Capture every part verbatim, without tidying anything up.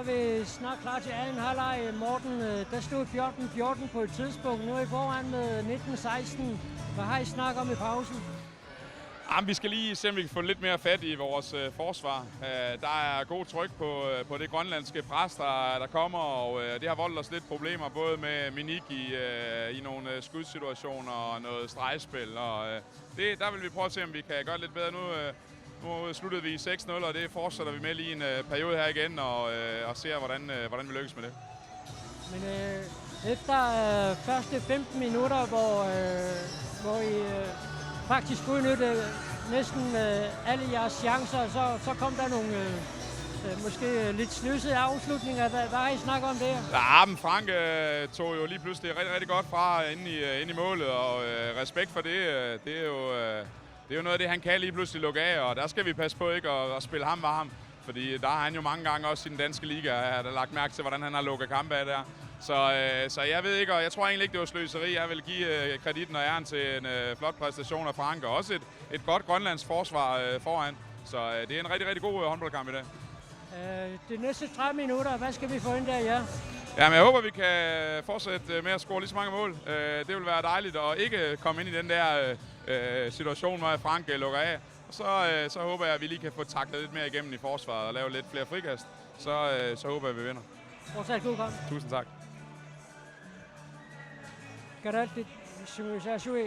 Vi er snart klar til anden halvleg, Morten. Øh, der stod fjorten fjorten på et tidspunkt. Nu er I foran med nitten seksten. Hvad har I snakket om i pausen? Jamen, vi skal lige se, om vi kan få lidt mere fat i vores øh, forsvar. Øh, der er god tryk på, øh, på det grønlandske pres, der, der kommer, og øh, det har voldt os lidt problemer, både med Minik i, øh, i nogle øh, skudsituationer og noget stregspil. Og øh, det, der vil vi prøve at se, om vi kan gøre det lidt bedre. Nu, øh, nu sluttede vi i seks nul, og det fortsætter vi med lige en øh, periode her igen, og, øh, og ser, hvordan, øh, hvordan vi lykkes med det. Men øh, efter øh, første femten minutter, hvor, øh, hvor I øh, faktisk udnyttede næsten øh, alle jeres chancer, så, så kom der nogle øh, øh, måske lidt sløsede afslutninger. Hvad, hvad har I snakket om det? Ja, men Frank øh, tog jo lige pludselig rigtig, rigtig godt fra inde i, øh, inde i målet, og øh, respekt for det. Øh, det er jo... Øh, det er jo noget af det, han kan lige pludselig lukke af, og der skal vi passe på ikke at, at spille ham varm. Fordi der har han jo mange gange også i den danske liga, der lagt mærke til, hvordan han har lukket kampe af der. Så, øh, så jeg ved ikke, og jeg tror egentlig ikke, det var sløseri. Jeg vil give øh, kreditten og æren til en øh, flot præstation af Frank, og også et, et godt grønlandsk forsvar øh, foran. Så øh, det er en rigtig, rigtig god øh, håndboldkamp i dag. Øh, de næste tredive minutter, hvad skal vi forvente af jer? Jamen, jeg håber, vi kan fortsætte øh, med at score lige så mange mål. Øh, det vil være dejligt at ikke komme ind i den der øh, øh, situation, hvor Frank øh, lukker af. Og så, øh, så håber jeg, at vi lige kan få taklet lidt mere igennem i forsvaret og lave lidt flere frikast. Så, øh, så håber jeg, vi vinder. Fortsat god kamp. Tusind tak. Karatit, Sumisassui,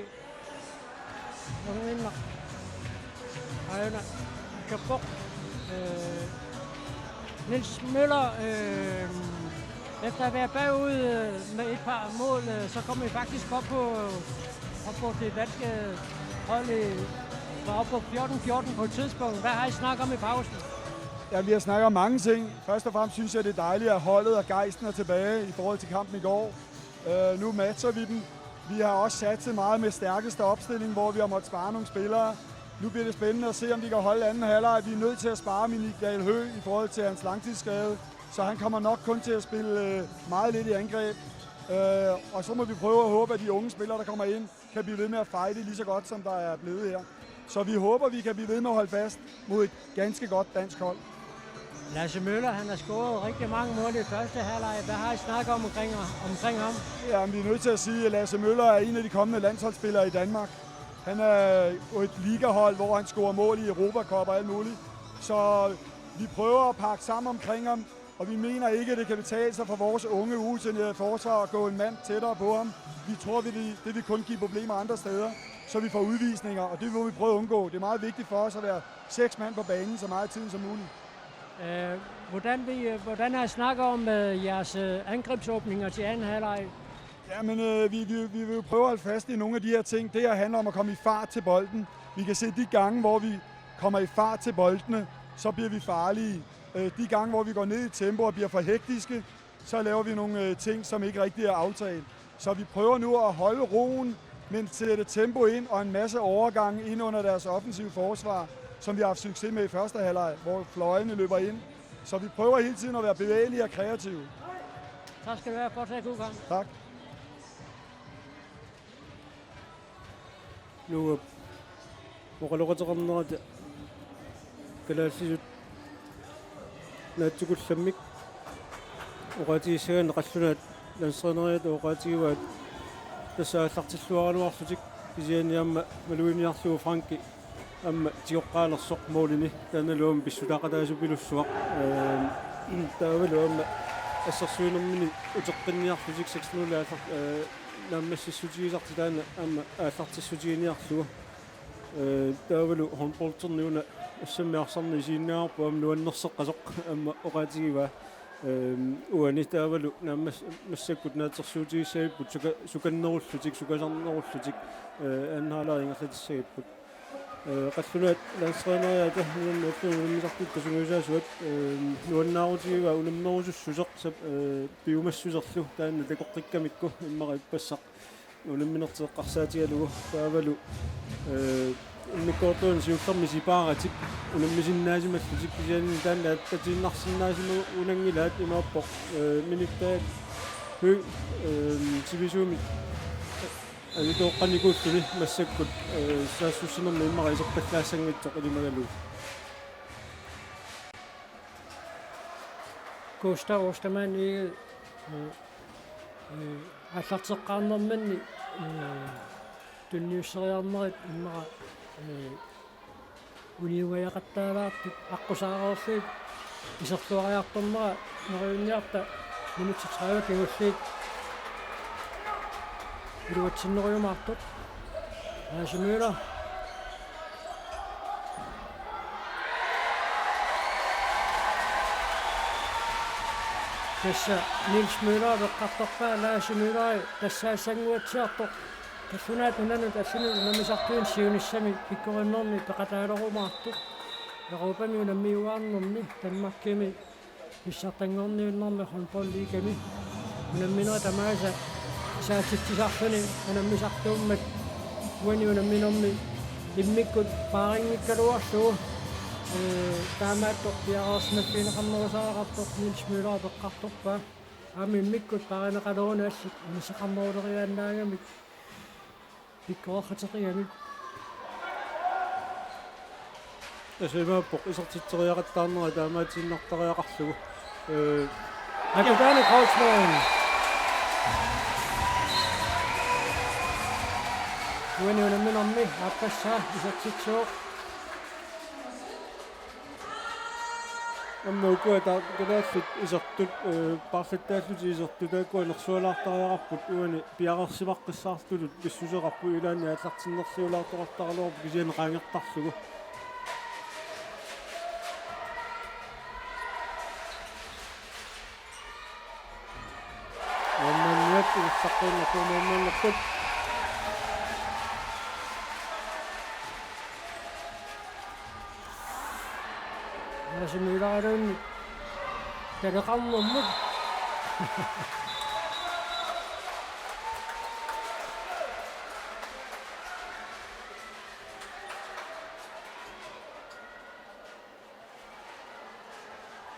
Nunguinnaq, Aajuna, Kjøpbuk, øh, Niels Møller, øh, efter at være bagud øh, med et par mål, øh, så kommer vi faktisk op på, op på det danske hold, i, var op på fjorten fjorten på et tidspunkt. Hvad har I snakket om i pausen? Ja, vi har snakket om mange ting. Først og fremmest synes jeg, det er dejligt, at holdet og gejsten er tilbage i forhold til kampen i går. Øh, nu matcher vi dem. Vi har også satset meget med stærkeste opstilling, hvor vi har måttet spare nogle spillere. Nu bliver det spændende at se, om vi kan holde anden halvleg. Vi er nødt til at spare Minik Dahl Høgh i forhold til hans langtidsskade, så han kommer nok kun til at spille øh, meget lidt i angreb. Øh, og så må vi prøve at håbe, at de unge spillere, der kommer ind, kan blive ved med at fighte lige så godt, som der er blevet her. Så vi håber, vi kan blive ved med at holde fast mod et ganske godt dansk hold. Lasse Møller, han har scoret rigtig mange mål i første halvleg. Hvad har I snakket om omkring, omkring ham? Ja, men vi er nødt til at sige, at Lasse Møller er en af de kommende landsholdsspillere i Danmark. Han er jo et ligahold, hvor han scorer mål i Europa Cup og alt muligt. Så vi prøver at pakke sammen omkring ham, og vi mener ikke, at det kan betale sig for vores unge, urutinerede forsvar at gå en mand tættere på ham. Vi tror, det vil, det vil kun give problemer andre steder, så vi får udvisninger, og det må vi prøve at undgå. Det er meget vigtigt for os at være seks mand på banen så meget af tiden som muligt. Øh, hvordan, vil, hvordan har I snakket om øh, jeres øh, angrebsåbninger til anden halvleg? Ja, men øh, vi, vi, vi vil jo prøve at holde fast i nogle af de her ting. Det her handler om at komme i fart til bolden. Vi kan se, at de gange, hvor vi kommer i fart til boldene, så bliver vi farlige. Øh, de gange, hvor vi går ned i tempo og bliver for hektiske, så laver vi nogle øh, ting, som ikke rigtig er aftalt. Så vi prøver nu at holde roen, men sætte tempo ind og en masse overgange ind under deres offensive forsvar, som vi har haft succes med i første halvleg, hvor fløjene løber ind. Så vi prøver hele tiden at være bevægelige og kreative. Tak skal du have. Fortsat god kamp. Tak. Nuup oqaloqateqarnerata kalaallisut naatsukullammik oqaatigissagaanni qallunaat landstræneriata oqaatigivaat tassa aallartilluaraluarlutik kisianni aamma maluginiarlugu Franki aamma tigoqqaalersoq målini taannalu aamma pissutaaqataasupilussuaq. Ehm, taavalu aamma assersuinermini uteqqinniarlutik seks nul aallar-, eh, naammassissutigisartik taanna aamma aallartissutiginiarlugu. Eh, taavalu håndbolderni una assammi arsarneq isiginnaavarput aamma nuannerseqqasoq aamma oqaatigivaa. Ehm, uani taavalu naammas-, massakkut naatsorsuutigissagipput suka-, sukannerullutik, sukasarnerullutik, eh, anden halvleg ingerlatissagipput. Eh, qallunaat landstræneriata nuanneerluni unammisartut tasungiusaasuat, eh, nuannaarutigivaa unammerusussuseq sap-, eh, piumassuserlu taanna takoqqikkamikku immaqa ippassaq unamminertik eqqarsaatigalugu taavalu, eh, immikkoortuani siullermi sipaaratik unammisinnaasimallutik kisianni taanna attatiinnarsinnaasimagunanngilaat imaappoq, eh, Minik Dahl Høgh, eh, sivisuumik ajutooqqanikuulluni massakkut, eh, saassussinermi immaqa iserpallaassanngitsoq ilimagalugu. Gustav Ostermann Egede, øh, øh, aallarteqqaarnermanni, øh, tunniusseriarnerit immaqa, øh, uniungajaqattaalaartut aqqusaareerlugit iserluariartornera neriunniarta minutsit tredive kingulliit iluatsinnerujumaartoq. Lasse Møller. Tassa Niels Møller eqqartorpaa, Lasse Møller tassaassanguatsiartoq. Kallunaat nunanut allanut unammisartuinnut siunissami pikkorinnermi peqataalerumaartoq. Europami unammiuaarnermi Danmarkimi pissartanngorniunnermi håndboldligami unamminerit tamaasa saatitsisarluni unammisartuummat uani unamminermi immikkut paarinngikkaluarlugu, øh, taamaattoq piareersimaffigineqarnerusariaqartoq Niels Møller eqqartorpaa. Aamma immikkut paarineqaleruni allat unissaqarneruleriaannaagamik pikkoreqateqigamik. Tassa imaappoq isertitseriaqattaarnera taamaatiinnartariaqarlugu. Øh, Akutani Kreutzmann. Uani unamminermi aappassaa isertitsivoq. Aamma ukua taakku kalaallit isertut, øh, paarlattaallutik isertut taakkua nersualaartariaqarput uani piareersimaqqissaartutut pissuseqarput, ilaanni aallartinnerliulaartoqartaraluarpoq kisianni qaangertarlugu. Uammanniat isertaqqiinnarput uammannerput. Lasse Møller-luunniit taleqarnermut.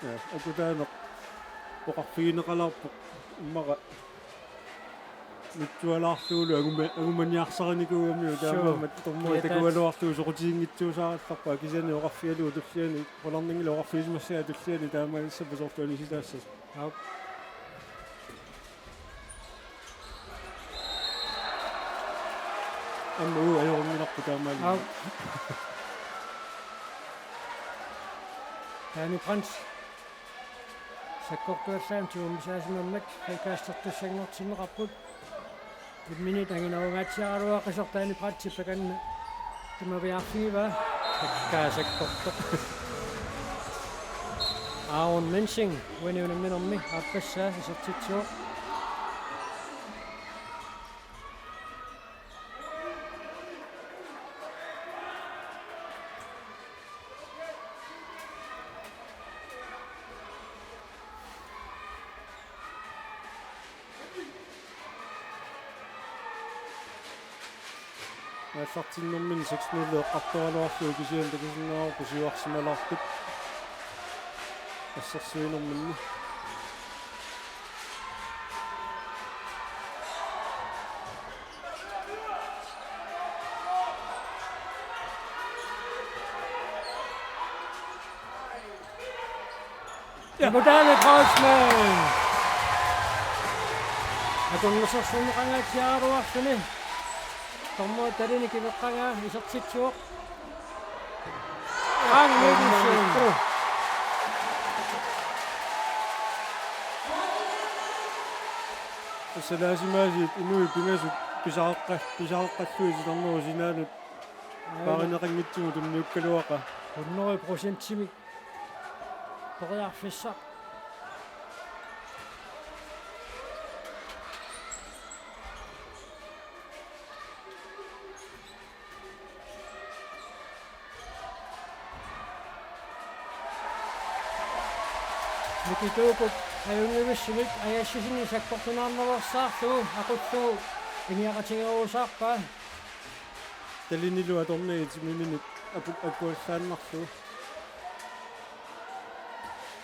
Ja, Akutaaneq oqarfigineqalaarpoq immaqa mitsualaarlugulu anguma-, angumaniarsarinikuugamiuk. Sure. Taamaammat tormua, ja, takugaluarlugu soqutiginngitsuusaarallarpaa, kisianni oqarfigalugu tulliani, qularnanngilaq oqarfigisimassagaa tulliani taamaalissappat soorlu anisitaassasut. Aap. Aamma uu ajorunngilaq taamaali. Aap. Danny Brandt. Sakkortuallaamik tigummisaasimammat frikastertussanngortinneqarput. Imminut anginerungaatsiaraluaqisoq Danny Brandtip takanna tamaviaarfigivaa. Takkaa sakkortoq. Aaron Mensing, uani unamminermi aappassaa isertitsivoq. Aallartinnerminni seks nul eqqartoraluarlugu kisianni takusinnaavarput siuarsimalaartut assersuinerminni. Ja. Akutani Kreutzmann. Akunnersorsuunneqangaatsiaraluarluni. Tormua talini kiveqqagaa isertitsivoq. Aang Mikkelsen. Assalaasimaasiit inuit pingasut pisareqqa-, pisareqqallugit titarnerup sinaanut. Aana. Paarineqanngitsumut tunniukkaluaqaaq. Hundrede procentimik. Periarfissaq. Miki Tuukup ajunngivissumik Ayassisini sakkortunaarnersaarlugu aqullugu ingiaqatigerusaarpaa. Talinilu atornagit imminut apu-, akuallaannarlugu.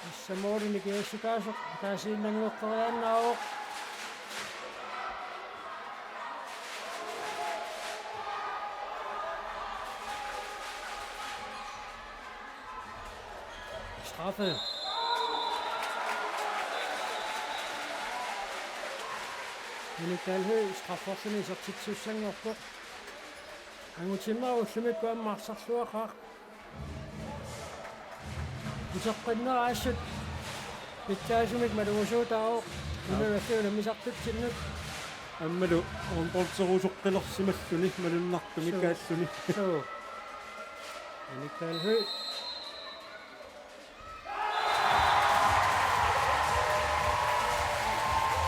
Tassa målini kiassutaasoq ataasiinnanngeqqeriaannaavoq. Straffe. Minik Dalhøj strafferluni isertittussanngorpoq. Angutimmagu ullumikkut aamma arsarluaqaaq. Uteqqinnera assut pitsaasumik malugusuutaavoq. Aap. Imaluunniit unammisartutsinnut. Aammalu håndbolderusoqqilersimalluni malunnartumik. Suu. Kaalluni. Suu. Minik Dalhøj.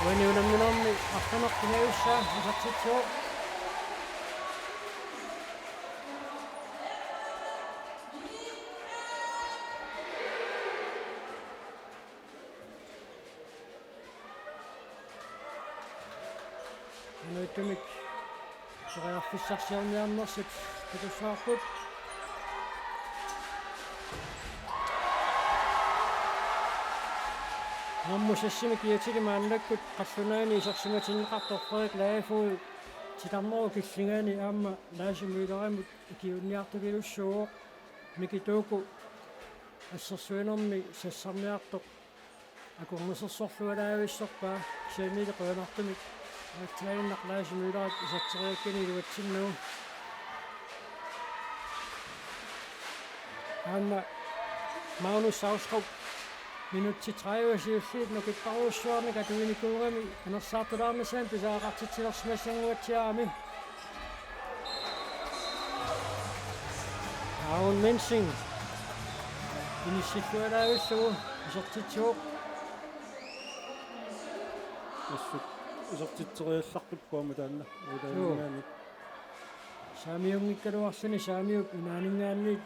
Uani unamminermi arfineq-pingajuassaa isertitsivoq. Inuittumik periarfissarsiorniarnersut takussavarput. Nummer seksimi kiatili maannakkut qallunaani isersimatinneqartoq Frederik Laafod titarnerup killingaani aamma Laasi Møllerimut ikiuiniartupilussuuvoq. Miki Tuuku assersuinermi sassarniartoq akornusersorlualaavissorpaa, kisiannili qujanartumik aatsaannaq Laasi Møllerip iserteriakkani iluatsinnagu. Aamma Magnus Saustrup minutsit tredive siulliit nukipparujussuarnik atuinikuugami anersaartulaarnissamut pisariaqartitsilersimassannguatsiarami. Aaron Mensing inissillualaavillugu isertitsivoq. Assut isertitseriallarput kuamu taanna. Joo. Uutaaninngaanniit. Saamiunngikkaluarluni saamiup imaaninngaanniit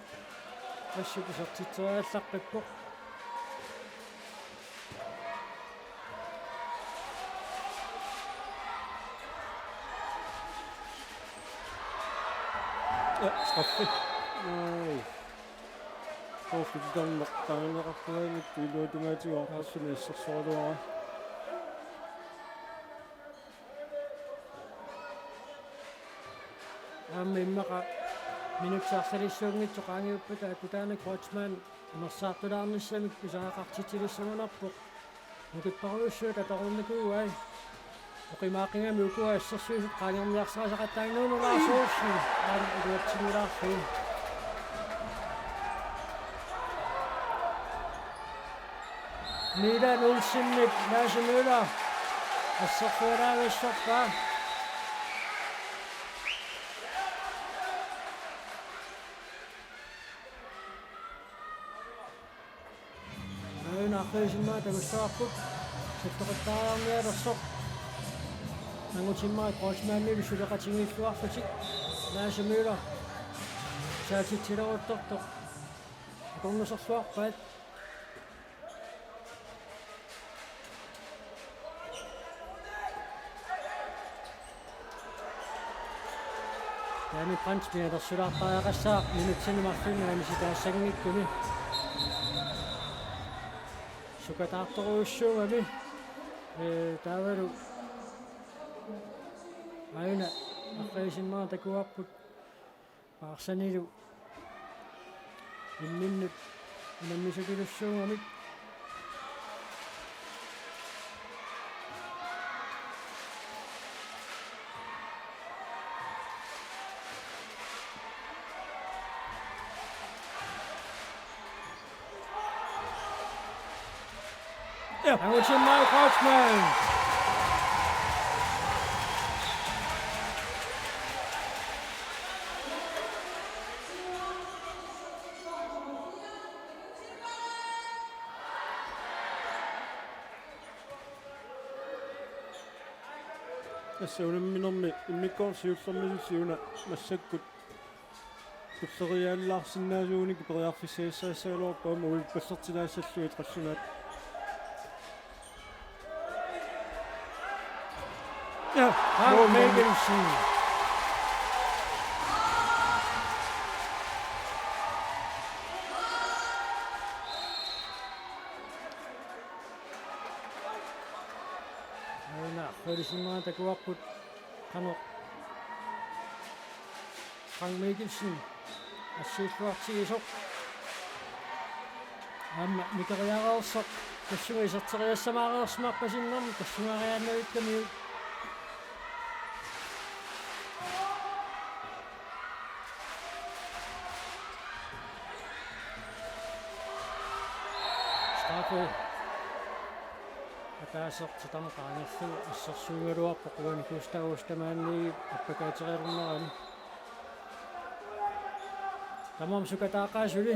assut isertitseriallaqqippoq. Ja, straffe. Nej. Straffe, det er nok, der er nok ret meget, det er noget, du er til at, og så næste, så er det over. Aamma immaqa minutsit arsalissuunngitsut qaangiuppata Akutaaneq Kreutzmann anersaartulaarnissamik pisariaqartitsilissagunarpoq. Nukipparujussuit atornikuuai. Oqimaaqigami ukua assersuisut qaangerniarsarisaqattaarneq Nuunu Lars Olsen aamma iluatsinngilaarlugu. Milan Olsenip Laasi Møller assersualaavissorpaa. Aajuna arfineq-pingajuatta takussavarput. Salloqittariarnialersoq. Angutimmarik Kreutzmannillu suleqatigiilluarlutik. Laasi Møller. Saatitsileruttortoq. Akornuserluarpaat. Taami Brandt mianersulaartariaqassaaq minutsini marlunni anisitaassanngikkunik. Sukataartorujussuugami, ee, taavalu aajuna arfineq-pingajuatta takuarput. Paarsanilu imminnut unammisutilussuugamik. Ja. Angutimmarik Kreutzmann. Tassa unamminermi immikkoortoq siullermisulli una massakkut tulleriiaalaarsinnaasuunik periarfissassagaluarpoq aamma uippallertilaassallugit qallunaat. Ja, Frank Mikkelsen. Aajuna arfineq-pingajuatta takuarput qanoq Frank Mikkelsen assiilluartigisoq. Aamma nikeriareersoq tassunga iserteriassamaareersimarpasinnermi tassungaariaannavikkamiuk. Ataaseq titarneq qaangerlugu assersuugaluarpoq uani Gustav Ostermann-ip appakaatereernerani. Tamarmik sukataaqaat suli.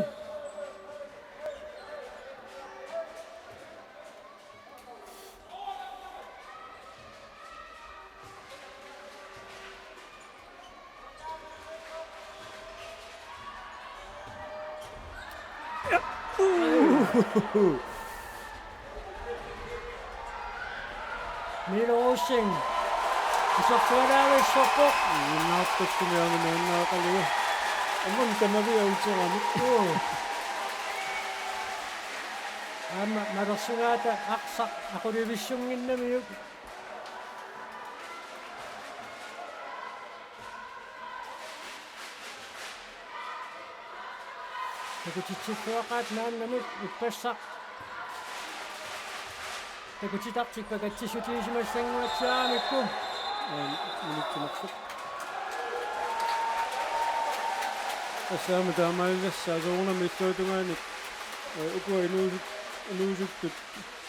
Milo Rosing. Isorsualaavissorpoq. Iinnaartukkumiaami nuannaaqalugu. Amun tamaviat uteramik. Uu. Aamma malersugaata arsaq aqulivissunnginnamiuk. Takutitsilluaqaat maannamut ippassaq. Takutitartik pakatsissutigisimassannguatsiaramikku. Aam, minutsinersoq. Tassa aamma taamaalillassaaq soorunami illuatungaani, ee, ukua inuusut-, inuusuttut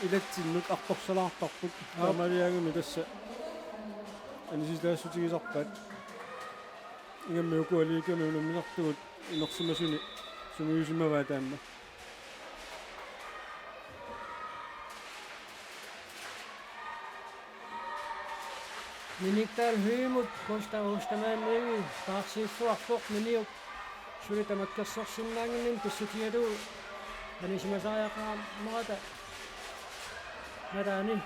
ilatsinnut artorsalaartarput. Aap. Taamaaliaangami tassa anisitaassutigisarpaat. Ingammik ukua liigami unammisartugut inersimasuni sungiusimavaat taanna. Minik Dahl Høeghimut Gustav Ostermann-ip taarsiilluarpoq, Miniup suli tamakkersorsinnaannginninni pissutigalugu anisimasariaqarnerata nalaani.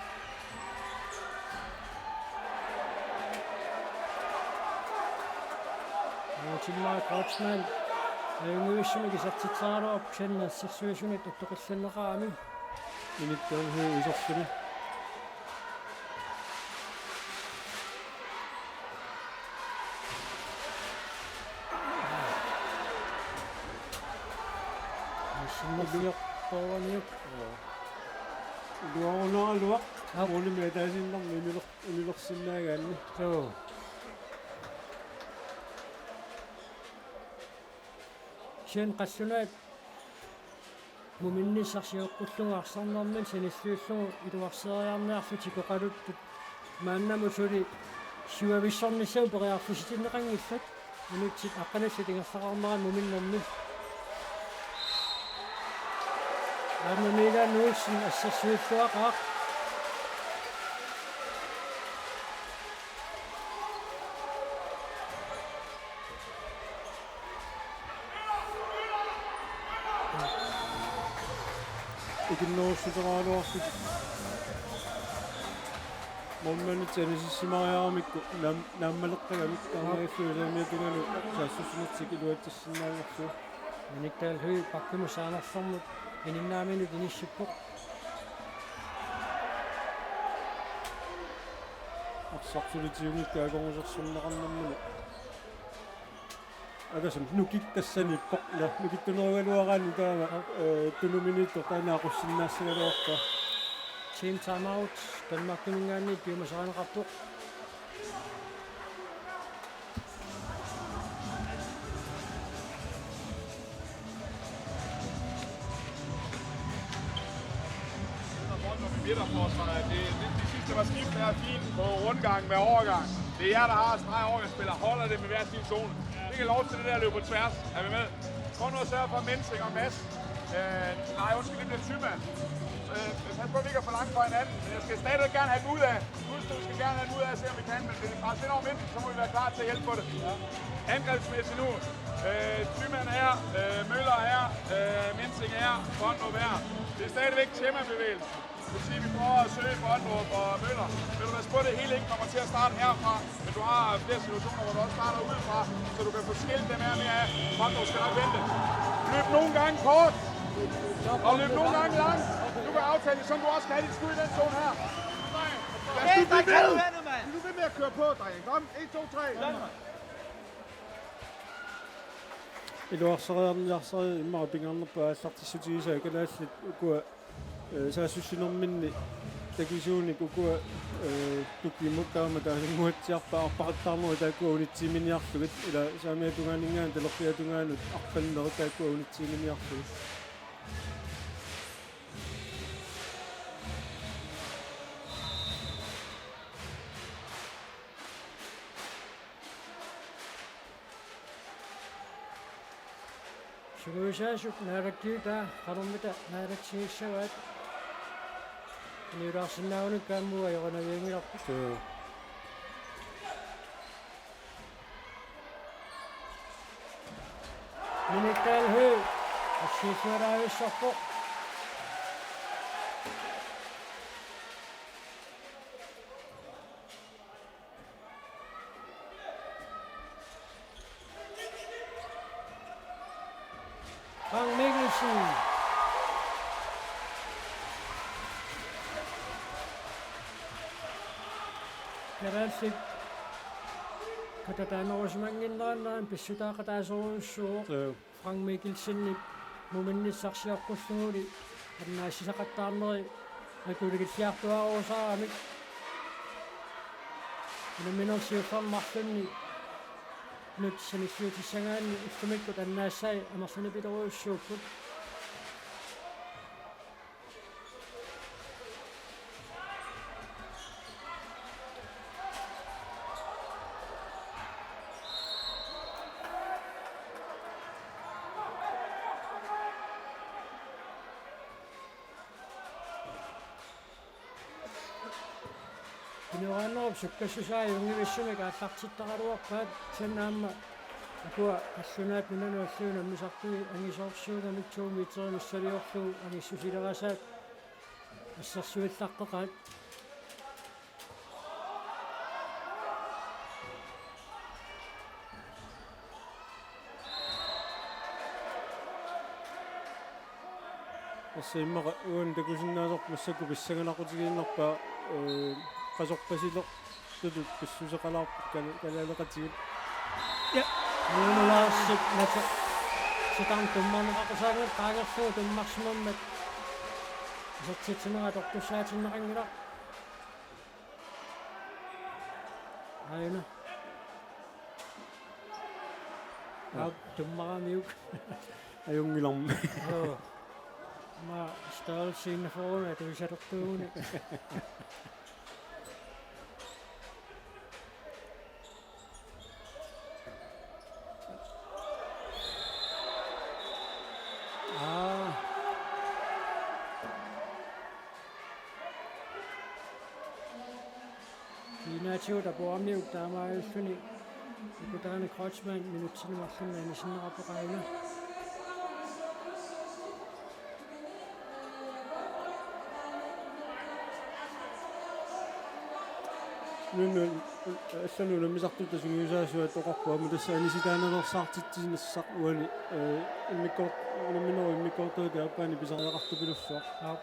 Timmaa Kreutzmann ajunngivissumik isertitseraluarpoq, kisianni assersuisunit attoqillanneqarami. Minik Dahl Høegh isertuni. Sinnerliorpoq. Iluarunaraluaq. Aap. Målimik ataasiinnarmik uniler-, unilersinnaagaanni. Joo. Kisianni qallunaat muminnissaq sioqqullugu arsarnermini sanilliullugu iluarseriarniarlutik oqaluttut maannamut suli siuavissornissamut periarfissinneqanngillat. Minutsit aqqanillit ingerlaqarneranni muminnermi. Aamma Milan Olsen assersuilluaqaaq. Ikinnerussuteqaraluarlutik. Målmanditsinni anisissimariaramikku naam-, naammaleqqagamik taamaaffilamiatungalu saassussinertik iluatsissinnaanerlugu. Minik Dahl Høegh bakkimut saanerlermut ininnaaminut inissippoq. Arsaq suli tigunngikkaa akornusersorneqarnermini. Agasam nukik tassaniippoq. Ila nukittunerugaluaraanni taava, ee, tunuminiittoq taanna aqussinnaassagaluarpaa. Team timeout Danmarkiminngaanniit piumasarineqarpoq. Midterforsvaret, det, det, det sidste par skift er fint på rundgang med overgang. Det er jer, der har streg overgangsspiller. Holder det med hver sin zone. Det kan lov til det der at løbe på tværs. Er vi med? Prøv nu at sørge for, at Mensing og Mads, øh, nej, undskyld, det bliver Thymann. Øh, pas på, at vi ikke er for langt fra hinanden, men jeg skal stadigvæk gerne have dem ud af. Gustav skal gerne have den ud af, se om vi kan, men det er bare ind over midten, så må vi være klar til at hjælpe på det. Ja. Angrebsmæssigt nu. Øh, Thymann her, øh, Møller her, øh, Mensing her, Brøndrup her. Det er stadigvæk temabevægelsen. Det vil sige, at vi prøver at søge Brøndrup og Møller. Vil du passe på, at det hele ikke kommer til at starte herfra? Men du har flere situationer, hvor du også starter udefra, så du kan få skilt dem her mere af. Brøndrup skal nok vente. Løb nogle gange kort, og løb nogle gange langt. Du kan aftale det, sådan du også kan have dit skud i den zone her. Lad os blive ved. Bliv ved med at køre på, drenge. Kom, en, to, tre. Iluarsariarniarsari immaqa pingaarnerpaat aallartissutigisaat kalaallit ukua, ee, saassussinerminni takisuunik ukua, ee, tukimut taama taasannguatsiarpaat arpaqattaarnerit taakkua unitsiiminiarlugit ila saamiata tungaaninngaanniit talerpiata tungaanut arpannerit taakkua unitsiiminiarlugit. Sungiusaasup naalakkiutaa qanormita naalaksigissavaat. Niulaarsinnaagunikku aamma ajorinavianngilarput. Suu. Minik Dahl Høegh assiillualaavissarpoq. Frank Mikkelsen. Kalaallit katataanerusimannginnerannut pissutaaqataasorujussuuvoq. Suu. Frank Mikkelsenip muminnissarsiorpulluguli annaassisaqattaarneri akulikilliartuaarusaaramik. Unamminerup siullermi marlunni nut sanilliutissagaanni ullumikkut annaassai amerlanerujussuupput. Pinoraannerup sukkassusaa ajunngivissumik aallartittaraluarpaat, kisianni aamma ukua qallunaat nunanut allanut unammisartui angisoorsuugamik to meterit missiliorlugu angissusilerasaat assersuillaqqeqaat. Tassa immaqa uani takusinnaasoq massakkut pissanganaqutigiinnarpaa, ee, qasorpasilertutut pissuseqalaarput kal-, kalaaleqatigut. Ja. Nuunuarsip nasa sitan tummarneqaqusaanngilaq qaangerlugu tummarsimammat isertitsinera atortussaatinneqanngilaq. Aajuna. Aap, tummaramiuk. Ajunngilarmi. Joo. Aamma størrelsen foran atuisalertuuguni. Aa. Kiinaatigut apuarmiuk taamaalilluni Nikutaani Kreutzmann minutsini marlunni anisinneqarpoq aajuna. Nunnu allanut unammisartutta sungiusaasuat oqarpoq aamma tassa anisitaanalersaartitsinissaq uani, ee, immikkoort-, unamminerup immikkoortuata aappaani pisariaqartupilussuaq. Aap.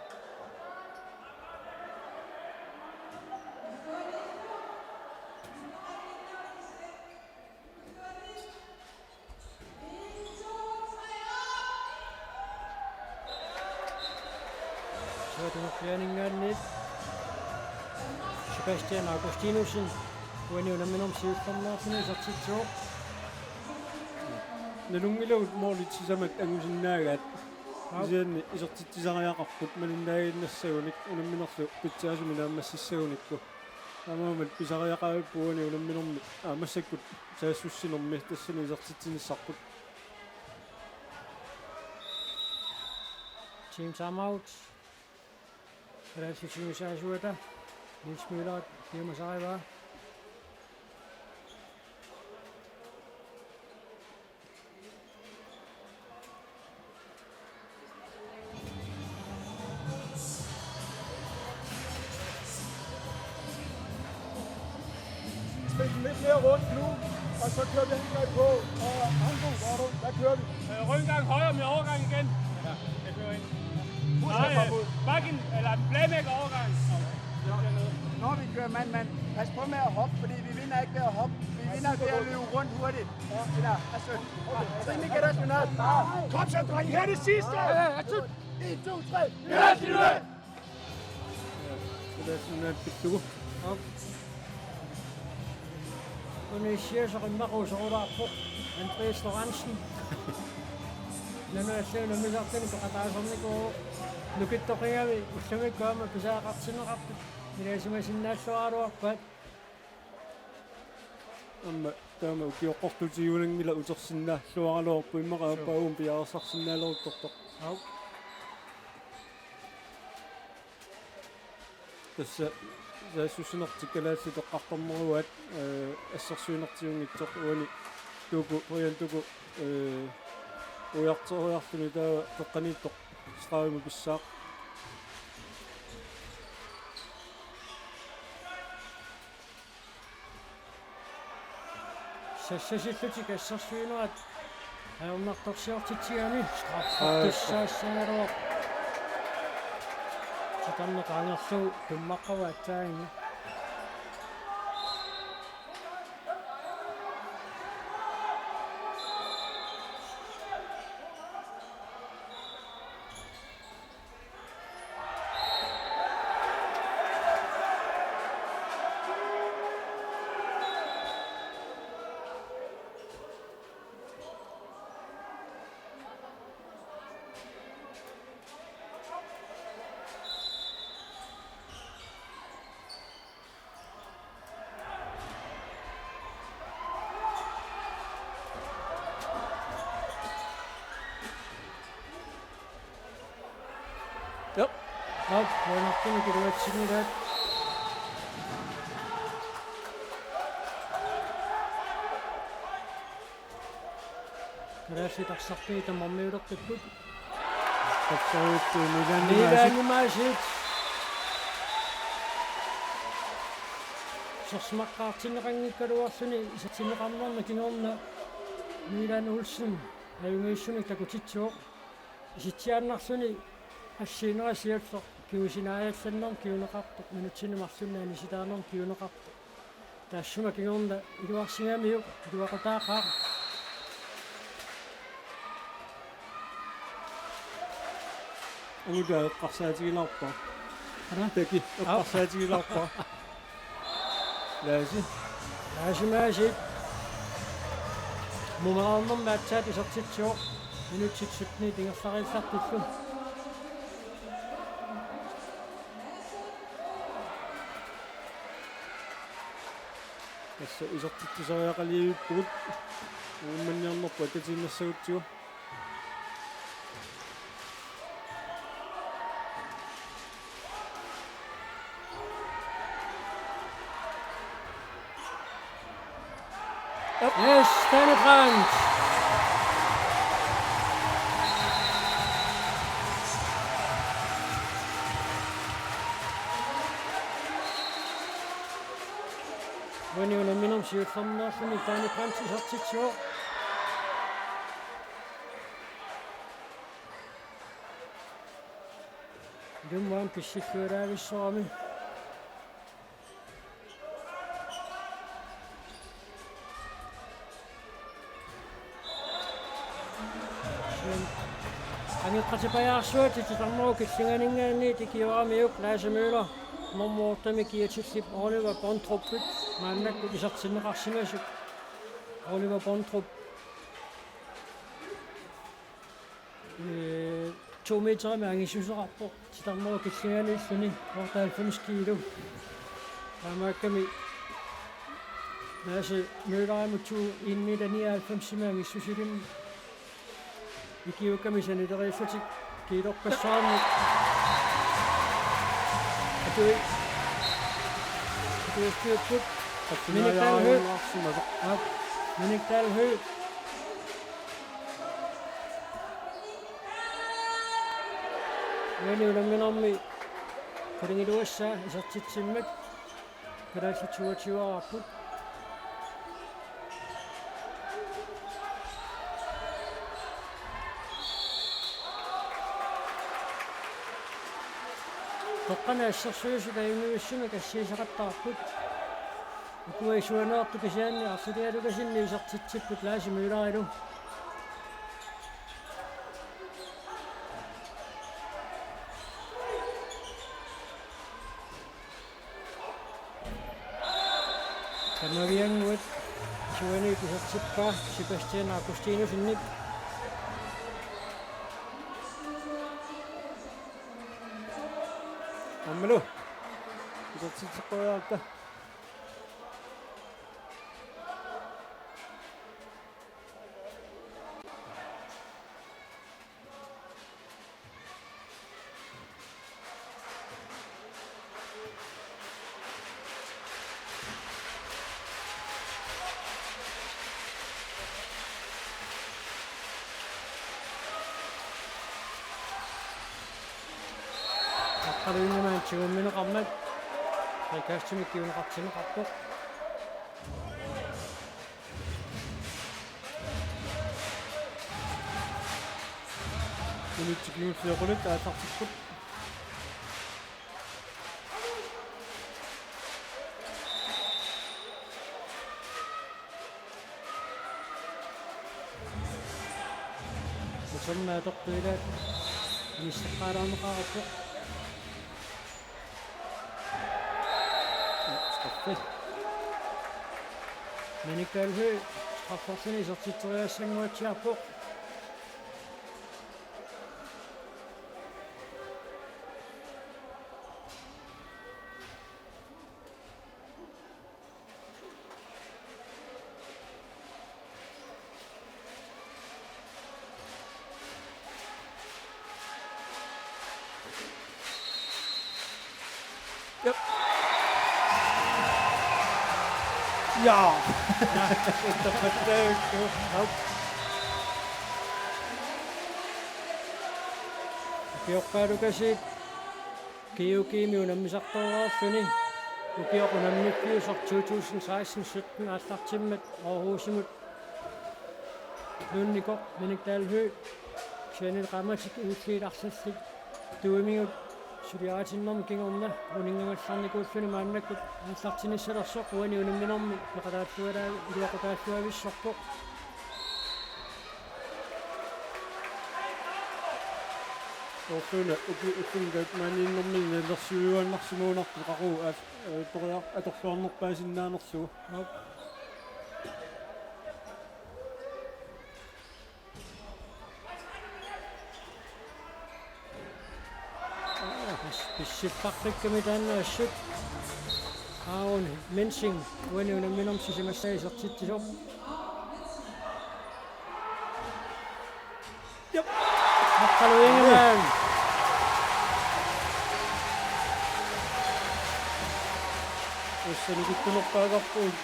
Suatunerpianinngaanniit Sebastian Augustinussen uani unamminermi siullermeerluni isertitsivoq. Nalunngilagut målit sisamat angusinnaagaat. Aap. Kisianni isertitsisariaqarput malinnaaginnassagunik unamminerlu pitsaasumik naammassissagunikku. Taamaammat pisariaqarpugut uani unamminermi, aa, massakkut saassussinermi tassani isertitsinissarput. Team timeout. Kalaallit sungiusaasuata Niels Møller piumasarivaa. Spil den lidt mere rundt nu, og så kører vi angrebet på. Og Anko, hvor er du? Hvad kører vi? Øh, rundgang højre med overgang igen. Ja, det kører ind. Husk Nej, at komme ud. Bakken, eller playmaker overgang. Ja. Når vi kører mand-mand, pas på med at hoppe, fordi vi vinder ikke ved at hoppe. Vi vinder ved at løbe rundt hurtigt. Ja. Eller, altså, okay. Trimmi keras minat. Kom så, dreng. Her er det sidste. Ja, ja, ja. En, to, tre. Keras minat. Keras minat pittugu. Op. Unisiasoq immaqa usorularpoq Andreas Lorentzen. Nanu allu unammisartuni peqataasornikuuvoq. Nukittoqigami ullumikkut aamma pisariaqartinneqartut ilaasimasinnaalloraaluarpaat. Aamma Taama ukioqqortutigiunanngilaq utersinnaalluaraluarpoq immaqa Suu. Aappaagumut piareersarsinnaaleruttortoq. Au. Tassa saassussinertik kalaallit eqqartornerugaat, ee, assersuinertiunngitsoq uani Tuku, Brian Tuku, ee, ujarteriarluni taava qeqqaniittoq stregimut pissaaq. Sassasillutik assersuinerat ajornartorsiortitsigami straffertussaassagaluaq. Titarneq angerlugu tummaqqavoq aatsaannguaq. Yep. Au, uanartumik iluatsinnilaat. Kalaallit arsartuut tamarmiulertarput. Tassaapput Milan Milan Maasiit. Maasiit. Isersimaqqaartinneqanngikkaluarluni isertinneqarnerma kingorna Milan Olsen ajunngiissumik takutitsivoq. Isitsiaannarluni assiinera siulleq kingusinaajallannermut kinguneqartoq, minutsini marlunni anisitaanermut kinguneqartoq. Taassuma kingorna iluarsigamiuk iluaqutaaqaaq. Angutaa eqqarsaatigilaarpara. Ana? Taki Au. Eqqarsaatigilaarpara. Laasi. Laasi Maasiit. Mumereernermi aatsaat isertitsivoq. Minutsit syttenit ingerlariallartullu. Tassa isertitsisariaqaliivippugut. Uummanniarnerput attatiinnassagutsigu. Yes, Danny Brandt. Uani unamminermi siullermeerluni Danny Brandt isertitsivoq. Ilumut pissilluaraavissorami. Angeqqatipajaarsuatit titarnerup killinganinngaanniit ikioramiuk Lasse Møller, nummer otte-mi kiatillip Oliver Bondrupip maannakkut isertinneqarsimasut. Oliver Bondrup Ee, to meterimik angissuseqarpoq, titarnerup killinganiilluni, otteoghalvfems kilo. Taamaakkami Lasse Møllerimut to en meter nioghalvfems-imik angissusilimmik ikiukkami sanileriillutik kiilerpassuarnik. Atui. Atui stiupput. Minik Dalhø. Aap. Minik Dalhø. Uani unamminermi qulingiluassaa isertitsimmat kalaallit toogtyveqarput. Qeqqani assersuisut ajunngivissumik assigiisaqattaarput. Ukua isuaneertut kisianni arlalialukasinni isertitsipput Lasse Møllerilu. Tamaviannguat isuaniit isertippaa Sebastian Augustinussenip. Aammalu. Isertitseqqujaarta. Aqqaluinnarmik tigummineqarmat Riikkaatsimik kinguneqartinneqarpoq. Minutsit kingulliit qulit aallartipput. Uternaaq atortuilaat inisseqqaalaarneqarpoq. Straffe. Minik Dalhøj strafferluni isertitseriassannguatsiarpoq. Yep. Ja. Ukioqqaalukasiit G O G-mi unammisartoreerluni ukioq unammiffiusoq to tusind seksten sytten aallartimmat Aarhusimut Lundgaard, Minik Dalhøj, kisianni qaammatit ingilliit arlallit tuimigut suliaritinnermi kingorna uninngagallarnikuulluni maannakkut aallartinissalersoq uani unamminermi peqataallualaa-, iluaqutaalluavissorpoq. Soorluuna uki-, ulluni taakku maaniinnermi nalilersuiuaannarsimagunarpoq qaqugu aal-, ee, toriar-, atorluarnerpaasinnaanerlugu. Aap. Pis-, pissipparpikkami taanna assut. Aaron Mensing uani unamminermi sisamassaa isertitsisoq. Jep. Aqqaluinnarmik. Ussani kittunerpaagaqpugut.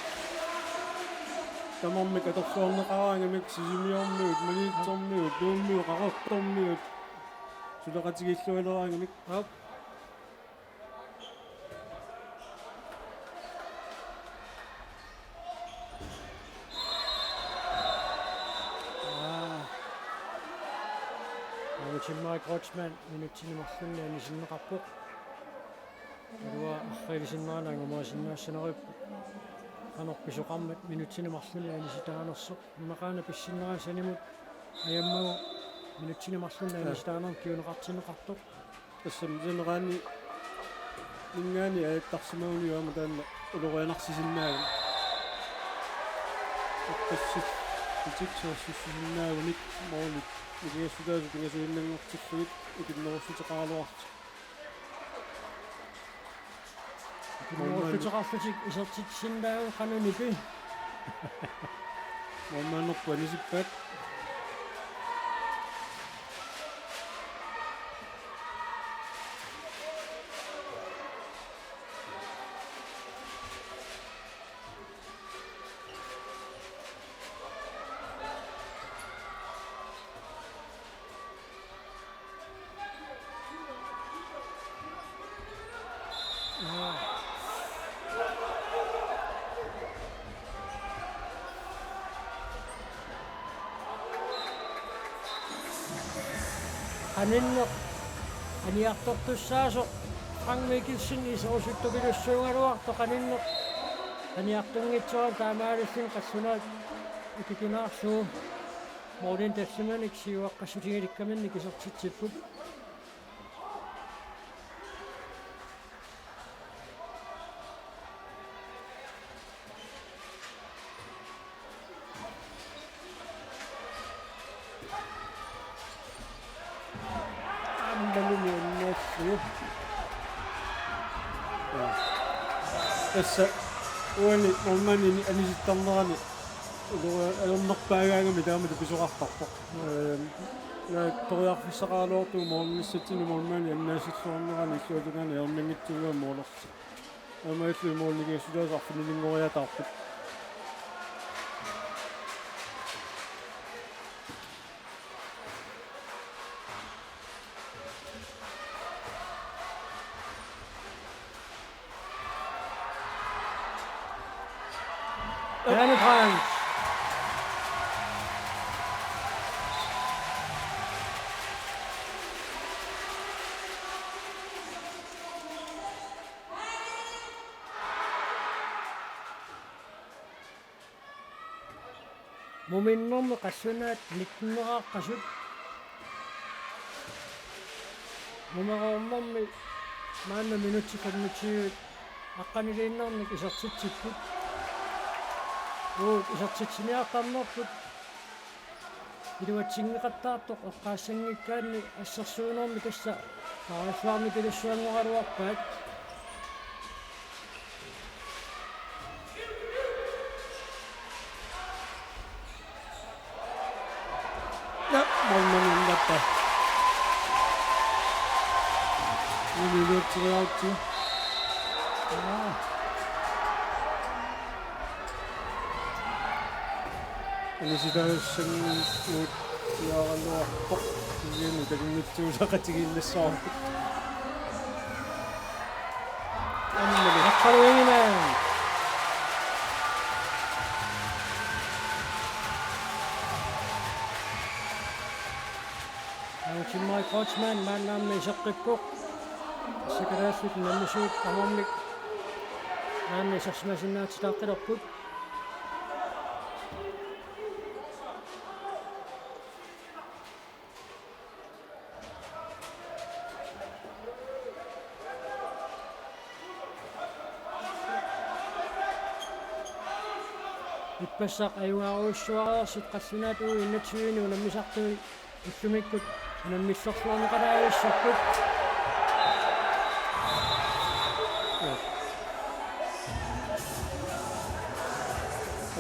Tamarmik atorluarneqaraangamik Sisimiormiut, Maniitsormiut, Nuummiut, Qaqortormiut. Suleqatigiillualeraangamik. Aap. Aa. Aamma Tim Mike Kreutzmann minutsini marlunni anisinneqarpoq. Ilua arriilisinneranik angumerisinnaassanerput. Qanoq pisoqarmat minutsini marlunni anisitaanersoq. Immaqaana pissinneranut sanimut ajammagu minutsini marlunni anisitaanermut kinguneqartinneqartoq. Tassami saneraani minngaanniit ajattarsimaguniuk aamma taanna ulorianarsisinnaagami. Eqqissillutik saassussisinnaaguni moolit nikingassutaasut pingasuinnanngortillugit ikinnerussuteqaraluartut. Ikinnerussuteqarlutik isertitsisinnaavagut qanoq nipi. Moormaannerput anisippaat. Qaninneq aniartortussaasoq Frank Mikkelsen iserusuttupilussuugaluartoq qaninneq aniartunngitsoorami taamaalilluni qallunaat ikikinaarlugu moorlin tallimanik siuaqqassutigilikkaminnik isertitsipput. Aammalumi annaassugu. Tassa uani moormaanini anisittarnerani ulorianarpaagaangami taamatut pisoqartarpoq. Ee, periarfissaqaraluartugut moornissatsinni moormaanini annaasilluarnerani illuatungaani ajornanngitsuugatta moolersi. Aamma illu moornigiassutaasa arfininninngoriataarput. Ane Brandt. Muminnermi qallunaat nittenneqartut. Mumereernermi maanna minutsit femogtyve aqqaniliinnarnik isertitsipput. Uagut isertitsiniartarnerput iluatsinngeqattaartoq eqqaassanngikkaanni assersuinermi tassa Kaaralluarmi pilussuanngoraluarpaat. Ja, målmanden der. Uni løb til Lauti. Ja. Uni sitaassanngikkaluarpoq. Kisianni takunnittuusaqatigiinnassaaq. Ammali. Aqqaluingimaat. Angutimmarik Kreutzmann maannaammi iseqqippoq. Sikaraaffik nammisut ammamik. Maanna isersimasinnaatitaaqqilerput. Ippassaq ajugaarujussuareersut qallunaat U enogtyve-ni unammisartui ullumikkut unammillerluarneqalaarujussuupput.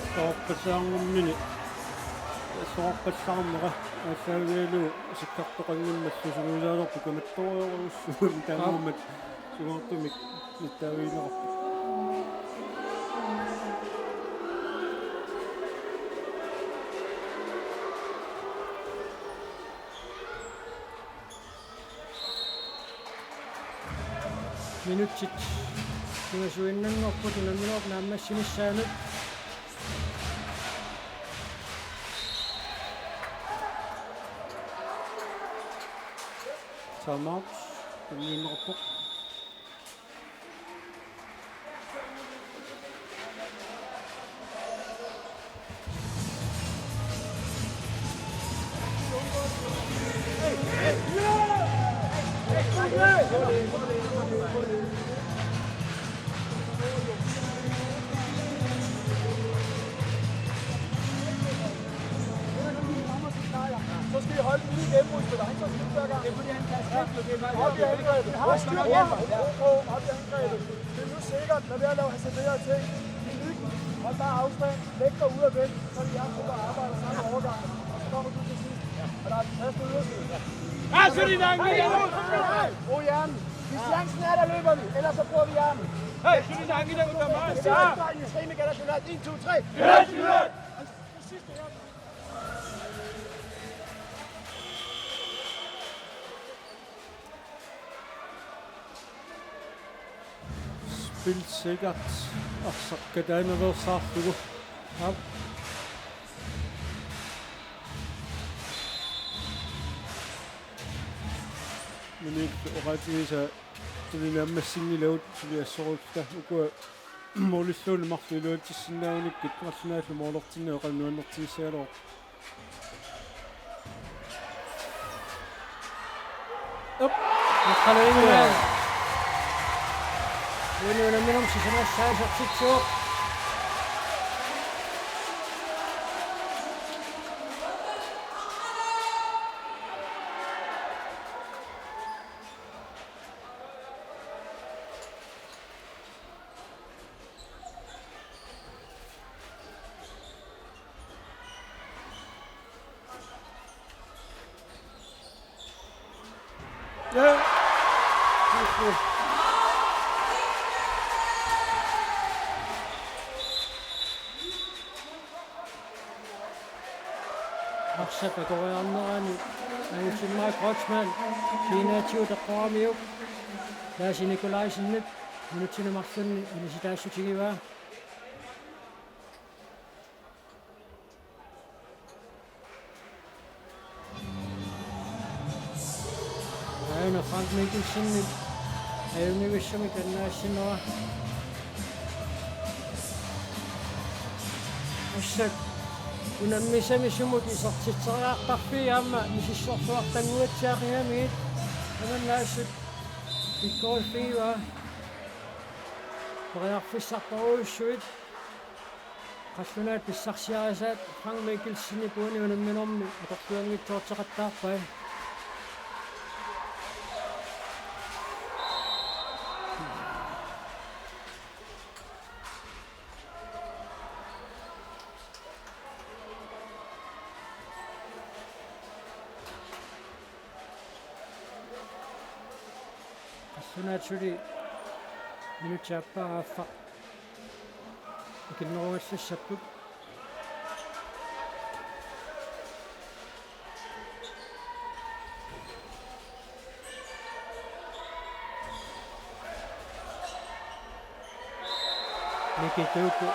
Assorpassaarnermini. Assorpassaarnera. Assaavigalugu sikkartoqanngimmallu sungiusaalerput kamattorujorujussuugami taamaammat sungaartumik nittaavigineqarpoq. Minutsit pingasuinnanngorput unamminerup naammassinissaanut. Timeout tunniunneqarpoq. Så skal I holde den lige gennembrudspiller. Han tager skifte hver gang. Det er fordi, han tager skifte. Det er bare... Op i angrebet. Har styr på ham. Op i angrebet. Det er nu sikkert. Lad være at lave hasarderede ting. Hold bare afstand. Læg dig ud og væk. Så er det jer to, der arbejder samme overgang. Og så kommer du til sidst. Og der er plads på ydersiden. Ah, så er det der, ikke? Brug hjernen. Hvis chancen er, der løber vi. Ellers så bruger vi hjernen. Hey, så er det der, ikke? Der er mig. Så er det der, I skal med gælder, så er det en, to, tre. Spil sikkert. Arsaq kataanaveersaarlugu. Aap. Minut oqaatigisaa tuli naammassinnilagut tuli assorutta ukua målilluunniit marluk iluatsissinnaagunikkit qallunaat målertinneq oqarunnaartigissagaluarpoq. Op. Aqqaluingimaat. Uani unamminermi sisamassaa isertitsivoq. Ja. Arsaq akoriarnerani Angutimmarik Kreutzmann kiinaatsigut eqqoramiuk Lasse Nikolajsenip minutsini marlunni ilisitaassutigivaat. Una Frank Mikkelsenip ajunngivissumik annaassinnera. Assut unammisami sumut isertitseriartarfii aamma misissorluartannguatsiaqigamigit. Tamanna assut pikkoriffigivaat. Periarfissartorujussuit. Qallunaat pissarsiarisaat Frank Mikkelsenip uani unamminermi atorluanngitsoorteqattaarpai. Qallunaat suli minutsit aappaa aaffaq ikinnerugallassapput. Miki Tuuku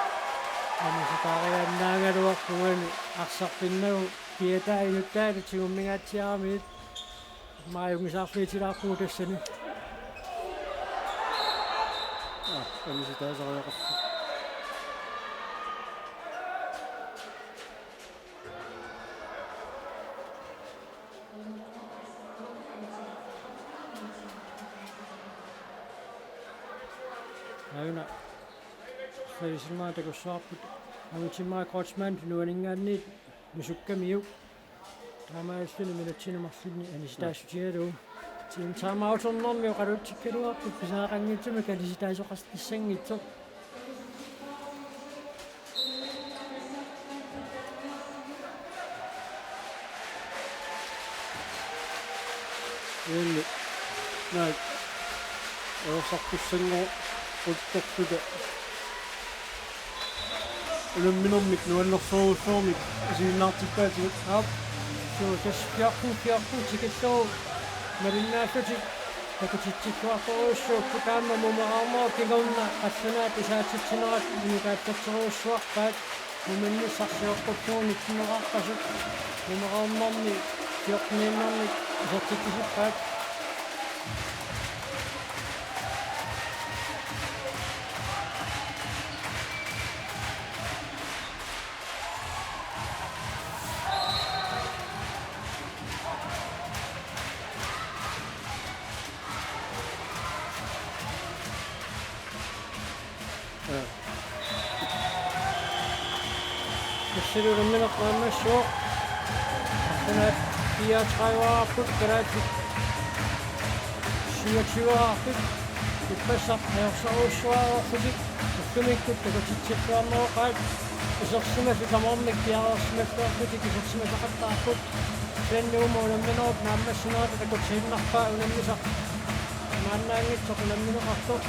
anusitaariannaagaluarpoq uani arsartinnagu kiataa inuttaata tigummingaatsiaramiit. Maajungisaarfiutilaarpugut tassani. Ah, anusitaasariaqarpoq. Aajuna. Frederiksson takussavarput. Aamma Timmaa Kreutzmann nuaninngaanniit nusukkamiuk. Taamaalilluni minutsini marlunni anisitaassutigalugu. Tiim timeouternermi oqaluutsikkaluarput pisariaqanngitsumik anisitaasoqassanngitsoq. Uani naak ajorsartussanngoruttorluta unamminermik nuannersorujussuarmik isiginnaartikkaatigut. Aap. Suu, tassa fjorten fjorten tikillugu malinnaallutik takutitsilluartorujussuupput, aamma mumereernerup kingorna qallunaat isertitsinerat unikaallatserujussuarpaat. Muminnissarsiorput nittenneqarpasut. Mumereernermi fjorteniinnermik isertitsisippaat. Tassani unammineq naammassivoq. Arsenal fireogtredive-arput, kalaallit syvogtyve-arput. Ippassaq ajorsorujussuarlutik ullumikkut takutitsilluarneroqaat. Isersimasut tamarmik piareersimalluarlutik isersimasaqattaarput. Kisianni uuma unamminerup naammassinerata takutiinnarpaa unammisaq maannaanngitsoq unammineqartoq.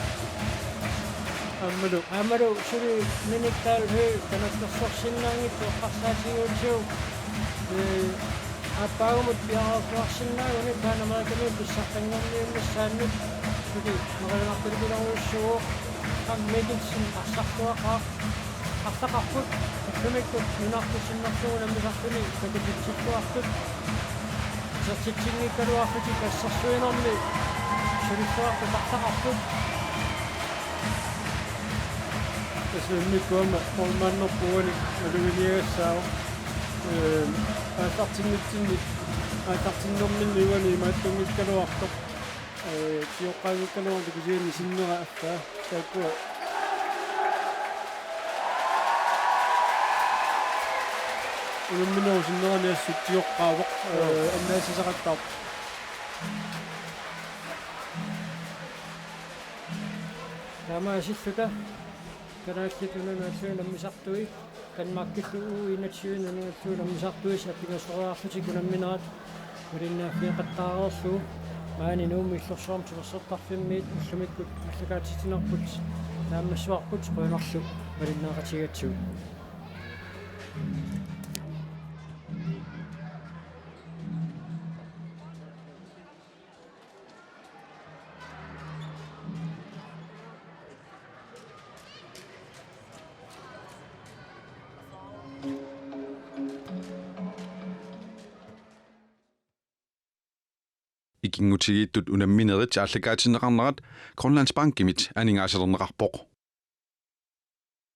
Aammalu. Aammalu suli Minik Dahl Høegh kanattorsorsinnaanngitsoq eqqarsaatigiutsigu. Ee, aappaagumut piareerluarsinnaaguni Pan Amerikamiut pissartanngorniunnissaannut suli neriunartulipilerujussuuvoq. Frank Mikkelsen arsartuaqaaq. Arsaqarput, ullumikkut nunarput sinnerlugu unammisarluni takutitsilluartut. Isertitsinngikkaluarlutik assersuinermi sulilluartut arsaqarput. Tassa immikkut aamma målmanderput uani maluginiagassaavoq. Ee, aallartinnitsinni, aallartinnerminni uani imaattunngikkaluartoq. Ee, sioqqaanngikkaluartoq kisianni sinnera affaa. Taakkua unamminerup sinnerani assut sioqqaavoq. Ee, annaassisaqattaarpoq. Taamaasilluta Kalaallit Nunaat unammisartui Danmarkillu U enogtyve-mi unammisartuisa pingasoriarlutik unamminerat malinnaaffigeqattaareerlugu maani Nuummi Illorsuarmi timersortarfimmiit ullumikkut aallakaatitsinerput naammassivarput, qujanarlu malinnaaqatigigatsigut. Kingutigitut unamminerit aallakaatinneqarnerat Grønlandsbankimit aningaasalerneqarpoq.